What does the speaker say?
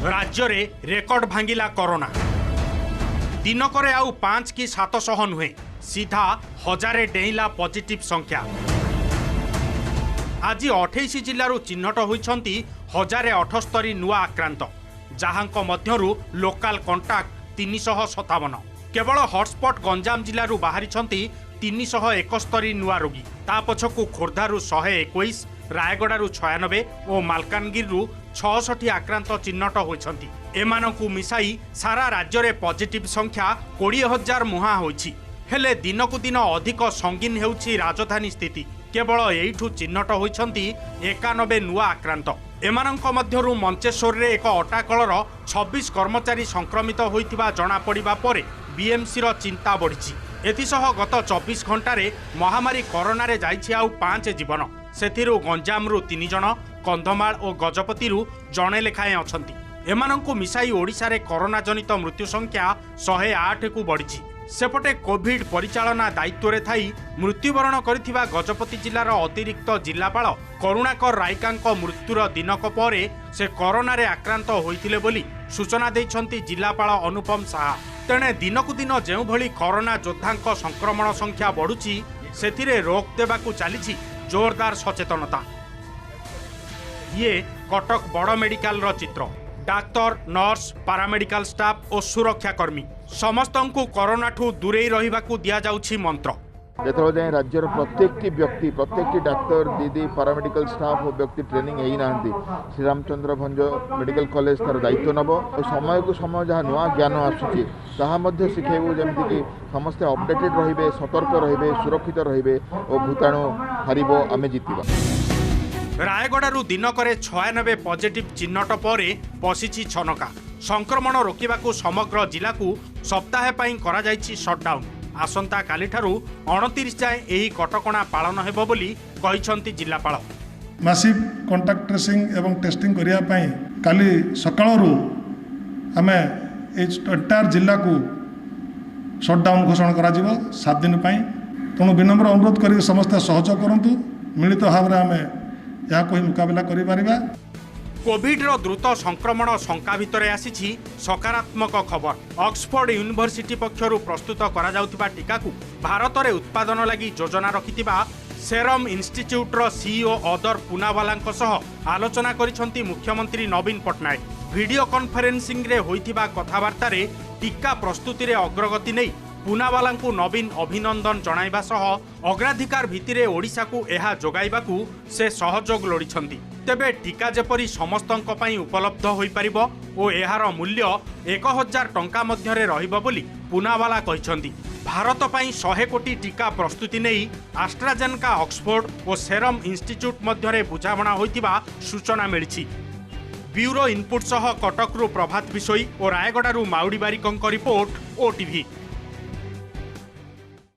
ରାଜ୍ୟରେ ରେକର୍ଡ ଭାଙ୍ଗିଲା କରୋନା। ଦିନକରେ ଆଉ 5 କି 700 ନୁହେଁ, ସିଧା 1000 ଡେଇଁଲା ପଜିଟିଭ୍ ସଂଖ୍ୟା। ଆଜି 28 ଜିଲ୍ଲାରୁ ଚିହ୍ନଟ ହୋଇଛନ୍ତି 1078 ନୂଆ ଆକ୍ରାନ୍ତ, ଯାହାଙ୍କ ମଧ୍ୟରୁ ଲୋକାଲ କଣ୍ଟାକ୍ଟ 357। କେବଳ ହଟସ୍ପଟ୍ ଗଞ୍ଜାମ ଜିଲ୍ଲାରୁ ବାହାରିଛନ୍ତି 371 ନୂଆ ରୋଗୀ। ତା ପଛକୁ ଖୋର୍ଦ୍ଧାରୁ 121, ରାୟଗଡ଼ାରୁ 96 ଓ ମାଲକାନଗିରିରୁ 66 ଆକ୍ରାନ୍ତ ଚିହ୍ନଟ ହୋଇଛନ୍ତି। ଏମାନଙ୍କୁ ମିଶାଇ ସାରା ରାଜ୍ୟରେ ପଜିଟିଭ୍ ସଂଖ୍ୟା 20,000 ମୁହାଁ ହୋଇଛି। ହେଲେ ଦିନକୁ ଦିନ ଅଧିକ ସଙ୍ଗୀନ ହେଉଛି ରାଜଧାନୀ ସ୍ଥିତି। କେବଳ ଏଇଠୁ ଚିହ୍ନଟ ହୋଇଛନ୍ତି 91 ନୂଆ ଆକ୍ରାନ୍ତ। ଏମାନଙ୍କ ମଧ୍ୟରୁ ମଞ୍ଚେଶ୍ୱରରେ ଏକ ଅଟାକଳର 26 କର୍ମଚାରୀ ସଂକ୍ରମିତ ହୋଇଥିବା ଜଣାପଡ଼ିବା ପରେ ବିଏମ୍ସିର ଚିନ୍ତା ବଢ଼ିଛି। ଏଥିସହ ଗତ 24 ଘଣ୍ଟାରେ ମହାମାରୀ କରୋନାରେ ଯାଇଛି ଆଉ 5 ଜୀବନ। ସେଥିରୁ ଗଞ୍ଜାମରୁ 3 ଜଣ, କନ୍ଧମାଳ ଓ ଗଜପତିରୁ ଜଣେ ଲେଖାଏଁ ଅଛନ୍ତି। ଏମାନଙ୍କୁ ମିଶାଇ ଓଡ଼ିଶାରେ କରୋନା ଜନିତ ମୃତ୍ୟୁ ସଂଖ୍ୟା 108କୁ ବଢ଼ିଛି। ସେପଟେ କୋଭିଡ୍ ପରିଚାଳନା ଦାୟିତ୍ୱରେ ଥାଇ ମୃତ୍ୟୁବରଣ କରିଥିବା ଗଜପତି ଜିଲ୍ଲାର ଅତିରିକ୍ତ ଜିଲ୍ଲାପାଳ କରୁଣାକର ରାଇକାଙ୍କ ମୃତ୍ୟୁର ଦିନକ ପରେ ସେ କରୋନାରେ ଆକ୍ରାନ୍ତ ହୋଇଥିଲେ ବୋଲି ସୂଚନା ଦେଇଛନ୍ତି ଜିଲ୍ଲାପାଳ ଅନୁପମ ସାହା। ତେଣେ ଦିନକୁ ଦିନ ଯେଉଁଭଳି କରୋନା ଯୋଦ୍ଧାଙ୍କ ସଂକ୍ରମଣ ସଂଖ୍ୟା ବଢ଼ୁଛି, ସେଥିରେ ରୋକ ଦେବାକୁ ଚାଲିଛି ଜୋରଦାର ସଚେତନତା। ଇଏ କଟକ ବଡ଼ ମେଡିକାଲର ଚିତ୍ର। ଡାକ୍ତର, ନର୍ସ, ପାରାମେଡିକାଲ ଷ୍ଟାଫ୍ ଓ ସୁରକ୍ଷାକର୍ମୀ ସମସ୍ତଙ୍କୁ କରୋନାଠୁ ଦୂରେଇ ରହିବାକୁ ଦିଆଯାଉଛି ମନ୍ତ୍ର। ଯେତେବେଳେ ଯାଏଁ ରାଜ୍ୟର ପ୍ରତ୍ୟେକଟି ବ୍ୟକ୍ତି, ପ୍ରତ୍ୟେକଟି ଡାକ୍ତର ଦିଦି, ପାରାମେଡ଼ିକାଲ ଷ୍ଟାଫ୍ ଓ ବ୍ୟକ୍ତି ଟ୍ରେନିଂ ହେଇନାହାନ୍ତି, ଶ୍ରୀରାମଚନ୍ଦ୍ର ଭଞ୍ଜ ମେଡ଼ିକାଲ କଲେଜ ତାର ଦାୟିତ୍ୱ ନେବ ଓ ସମୟକୁ ସମୟ ଯାହା ନୂଆ ଜ୍ଞାନ ଆସୁଛି ତାହା ମଧ୍ୟ ଶିଖେଇବୁ, ଯେମିତିକି ସମସ୍ତେ ଅପଡେଟେଡ୍ ରହିବେ, ସତର୍କ ରହିବେ, ସୁରକ୍ଷିତ ରହିବେ ଓ ଭୂତାଣୁ ହାରିବ, ଆମେ ଜିତିବା। ରାୟଗଡ଼ାରୁ ଦିନକରେ 96 ପଜିଟିଭ୍ ଚିହ୍ନଟ ପରେ ପଶିଛି ଛନକା। ସଂକ୍ରମଣ ରୋକିବାକୁ ସମଗ୍ର ଜିଲ୍ଲାକୁ ସପ୍ତାହେ ପାଇଁ କରାଯାଇଛି ସଟ୍ଡାଉନ୍। ଆସନ୍ତାକାଲିଠାରୁ 29 ଯାଏଁ ଏହି କଟକଣା ପାଳନ ହେବ ବୋଲି କହିଛନ୍ତି ଜିଲ୍ଲାପାଳ। ମାସିଭ୍ କଣ୍ଟାକ୍ଟ ଟ୍ରେସିଂ ଏବଂ ଟେଷ୍ଟିଂ କରିବା ପାଇଁ କାଲି ସକାଳରୁ ଆମେ ଏଇ ଏଣ୍ଟାୟାର ଜିଲ୍ଲାକୁ ସଟ୍ଡାଉନ୍ ଘୋଷଣା କରାଯିବ 7 ଦିନ ପାଇଁ। ତେଣୁ ବିନମ୍ର ଅନୁରୋଧ କରିବି, ସମସ୍ତେ ସହଯୋଗ କରନ୍ତୁ। ମିଳିତ ଭାବରେ ଆମେ ଏହାକୁ ହିଁ ମୁକାବିଲା କରିପାରିବା। କୋଭିଡର ଦ୍ରୁତ ସଂକ୍ରମଣ ଶଙ୍କା ଭିତରେ ଆସିଛି ସକାରାତ୍ମକ ଖବର। ଅକ୍ସଫୋର୍ଡ ୟୁନିଭର୍ସିଟି ପକ୍ଷରୁ ପ୍ରସ୍ତୁତ କରାଯାଉଥିବା ଟିକାକୁ ଭାରତରେ ଉତ୍ପାଦନ ଲାଗି ଯୋଜନା ରଖିଥିବା ସେରମ୍ ଇନଷ୍ଟିଚ୍ୟୁଟ୍ର ସିଇଓ ଅଦର ପୁନାୱାଲାଙ୍କ ସହ ଆଲୋଚନା କରିଛନ୍ତି ମୁଖ୍ୟମନ୍ତ୍ରୀ ନବୀନ ପଟ୍ଟନାୟକ। ଭିଡିଓ କନଫରେନ୍ସିଂରେ ହୋଇଥିବା କଥାବାର୍ତ୍ତାରେ ଟିକା ପ୍ରସ୍ତୁତିରେ ଅଗ୍ରଗତି ନେଇ ପୁନାୱାଲାଙ୍କୁ ନବୀନ ଅଭିନନ୍ଦନ ଜଣାଇବା ସହ ଅଗ୍ରାଧିକାର ଭିତ୍ତିରେ ଓଡ଼ିଶାକୁ ଏହା ଯୋଗାଇବାକୁ ସେ ସହଯୋଗ ଲୋଡ଼ିଛନ୍ତି। ତେବେ ଟିକା ଯେପରି ସମସ୍ତଙ୍କ ପାଇଁ ଉପଲବ୍ଧ ହୋଇପାରିବ ଓ ଏହାର ମୂଲ୍ୟ 1000 ଟଙ୍କା ମଧ୍ୟରେ ରହିବ ବୋଲି ପୁନାୱାଲା କହିଛନ୍ତି। ଭାରତ ପାଇଁ 100 କୋଟି ଟିକା ପ୍ରସ୍ତୁତି ନେଇ ଆଷ୍ଟ୍ରାଜେନକା ଅକ୍ସଫୋର୍ଡ ଓ ସେରମ୍ ଇନଷ୍ଟିଚ୍ୟୁଟ୍ ମଧ୍ୟରେ ବୁଝାମଣା ହୋଇଥିବା ସୂଚନା ମିଳିଛି। ବ୍ୟୁରୋ ଇନପୁଟ୍ ସହ କଟକରୁ ପ୍ରଭାତ ବିଷୋଇ ଓ ରାୟଗଡ଼ାରୁ ମାଉଡ଼ି ବାରିକଙ୍କ ରିପୋର୍ଟ, ଓଟିଭି।